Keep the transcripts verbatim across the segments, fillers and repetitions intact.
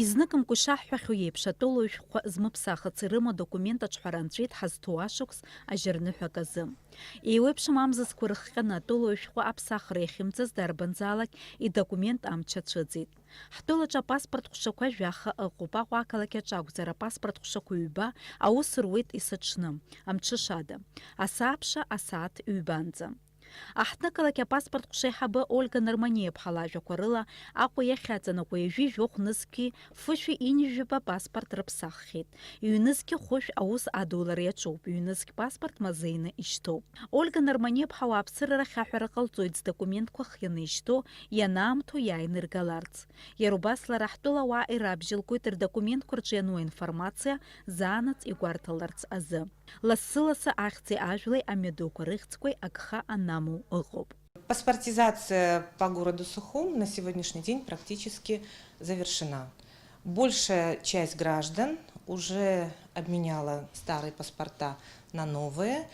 Изныкымкәа ишаҳҳәахьоу еиԥш, атәылауаҩ шәҟәқәа змыԥсахыц ирымоу адокумент аҿҳәара анҵәеит ҳазҭоу ашықәс ажьырныҳәак азы. Еиуеиԥшым амзызқәа рыхҟьаны атәылауаҩ шәҟәы аԥсахра иахьымҵаз дарбанзаалак идокумент амч ацәыӡит. Ҳтәылаҿы апаспорт ҟәшақәа жәаха ыҟоуп, Аҟәа ақалақь аҿы акәзар, апаспорт ҟәшақәа ҩба аус руеит есыҽны, амҽышада, асааԥша асааҭ ҩбанӡа. Аҳҭнықалақь апаспорт ҟәша аиҳабы Ольга Нарманиа-ԥҳа лажәақәа рыла, Аҟәа иахьаҵанакуа ҩажәи жәохә нызқьи фышәи ҩынҩажәаба паспорт рыԥсаххьеит. Ҩнызқь хәышә аус адулара иаҿуп, ҩнызқь паспорт мазеины ишьҭоуп. Ольга Нарманиа-ԥҳа ауааԥсыра рахь аҳәара ҟалҵоит здокументқәа хианы ишьҭоу ианаамҭоу иааины иргаларц. Иара убас лара ҳтәылауаа ирабжьалгоит рдокументқәа рҿы иану аинформациа заанаҵ игәарҭаларц азы. Лассы-лассы ахьӡи ажәлеи амҩадуқәа рыхьӡқәеи агха анамоу ыҟоуп. Паспортизация по городу Сухум на сегодняшний день практически завершена. Большая часть граждан уже обменяла старые паспорта на новые.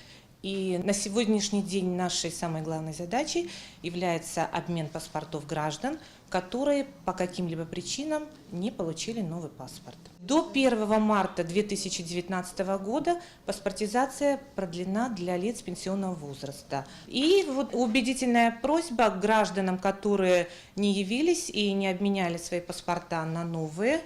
И на сегодняшний день нашей самой главной задачей является обмен паспортов граждан, которые по каким-либо причинам не получили новый паспорт. До первого марта две тысячи девятнадцатого года паспортизация продлена для лиц пенсионного возраста. И вот убедительная просьба к гражданам, которые не явились и не обменяли свои паспорта на новые,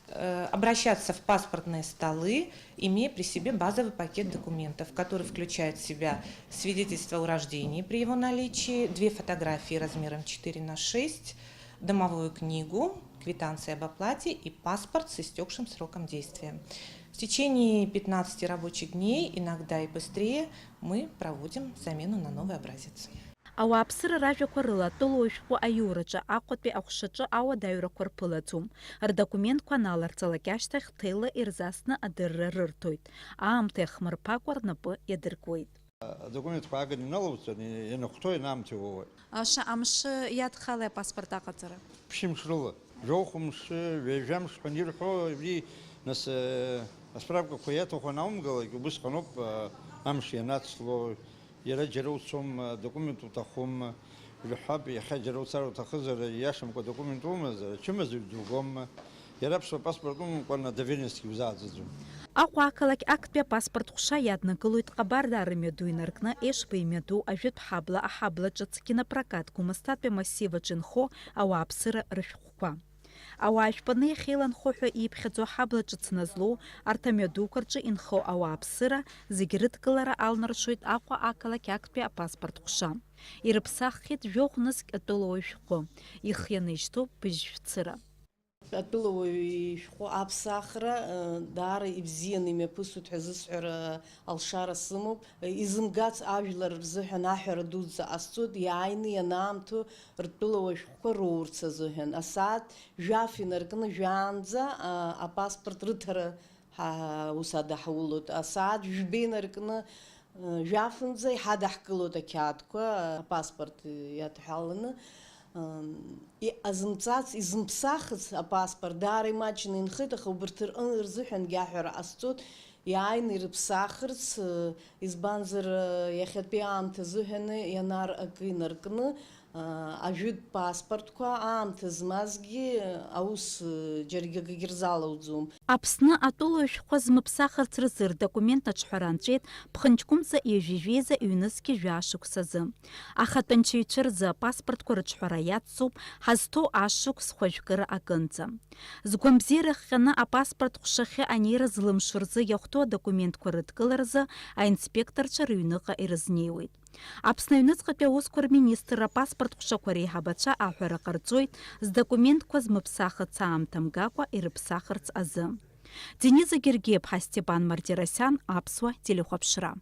э, обращаться в паспортные столы, имея при себе базовый пакет документов, который включает в себя свидетельство о рождении при его наличии, две фотографии размером четыре на шесть, домовую книгу, квитанции об оплате и паспорт с истёкшим сроком действия. В течение пятнадцати рабочих дней, иногда и быстрее, мы проводим замену на новый образец. Ауааԥсыра ражәақәа рыла, атәылауаҩ шәҟәы аиураҿы Аҟәатәи аҟәшаҿы ауадаҩрақәа рԥылаӡом. Рдокументқәа аналарҵалак ашьҭахь, ҭелла ирзасны адырра рырҭоит. Аамҭа иахмырԥакәа рнапы иадыркуеит. Адокументқәа ааганы иналауҵан, ианахәҭоу ианаамҭоу иоуеит. Шаҟа мшы иадхалеи апаспорт аҟаҵара? Ԥшьымш рыла. Жәохә мшы, ҩажәа мшы ҳәа анирҳәо, абри, нас, э, асправкақәа иаҭаху анаумгалак, убысҟаноуп, э, амш ианацло, иара џьара уцом, э, документ уҭахым, жәаҳәап, иахьа џьара уцар уҭахызар, ииашамкәа документ умазар, ачымазаҩ дугом, иара аԥсуа паспорт умамкәан адоверенностьгьы узааӡаӡом. Аҟәа ақалақь актәи апаспорт ҟәша иаднакылоит Ҟабарда рымҩаду инаркны Ешба имҩаду ажәытә ҳабла, аҳабла ҿыц кинопрокат Гәымсҭатәи амассив аҿы инхо ауааԥсыра рышәҟәқәа. Ауаа жәпаны иахьеиланхо ҳәа ииԥхьаӡо аҳабла ҿыц назлоу арҭ амҩадуқәа рҿы инхо ауааԥсыра зегьы рыдкылара алнаршоит Аҟәа ақалақь актәи апаспорт ҟәша. Ирыԥсаххьеит жәохә нызқь атәылауаҩ шәҟәы, ихианы ишьҭоуп быжь шәцыра. Атәылауаҩ ишәҟәы аԥсахра, э, даара ибзианы имҩаԥысуеит ҳәа зысҳәара алшара сымоуп. Изымгац ажәлар рзыҳәан аҳәара дуӡӡа ҟасҵоит, иааины ианаамҭоу ртәылауаҩ шәҟәқәа роурц азыҳәан. Асааҭ жәаф инаркны жәаанӡа, а, апаспорт рыҭара ҳа-, ус адаҳулоит. Асааҭ жәба инаркны, э, жәафынӡа иҳадаҳкылоит ақьаадқәа, апаспорт иадҳәаланы. Ам, иҟазымҵац, изымԥсахыц апаспорт даара имаҷны инхеит, аха убарҭ рҟы-, рзыҳәангьы аҳәара ҟасҵоит, иааины ирыԥсахырц, э, избанзар, э, иахьатәи аамҭа азыҳәаны ианар акы инаркны, э, ажәытә паспортқәа аамҭа змазгьы аус, э, џьаргьы акгьы рзалауӡом. Аԥсны атәылауаҩ шәҟәы змыԥсахырц рзы рдокумент аҿҳәара анҵәеит ԥхынҷкәымза ҩажәи жәеиза ҩнызқьи жәаа шықәсазы. Ахатәы анцәаҩцәа рзы апаспортқәа рыҿҳәара иацуп ҳазҭоу ашықәс хәажәкыра акынӡа. Згәамбзиара хҟьаны апаспорт ҟәшахьы анеира злымшо рзы иахәҭоу адокументқәа рыдкыларазы аинспекторцәа рыҩныҟа ирызнеиуеит. Аԥсны аҩныҵҟатәи аусқәа рминистрра апаспорт ҟәшақәа реиҳабацәа аҳәара ҟарҵоит, здокументқәа змыԥсахыц аамҭа мгакәа ирыԥсахырц азы. Дениза Гергиаԥҳа, Степан Мартиросиан, Аԥсуа телехәаԥшра.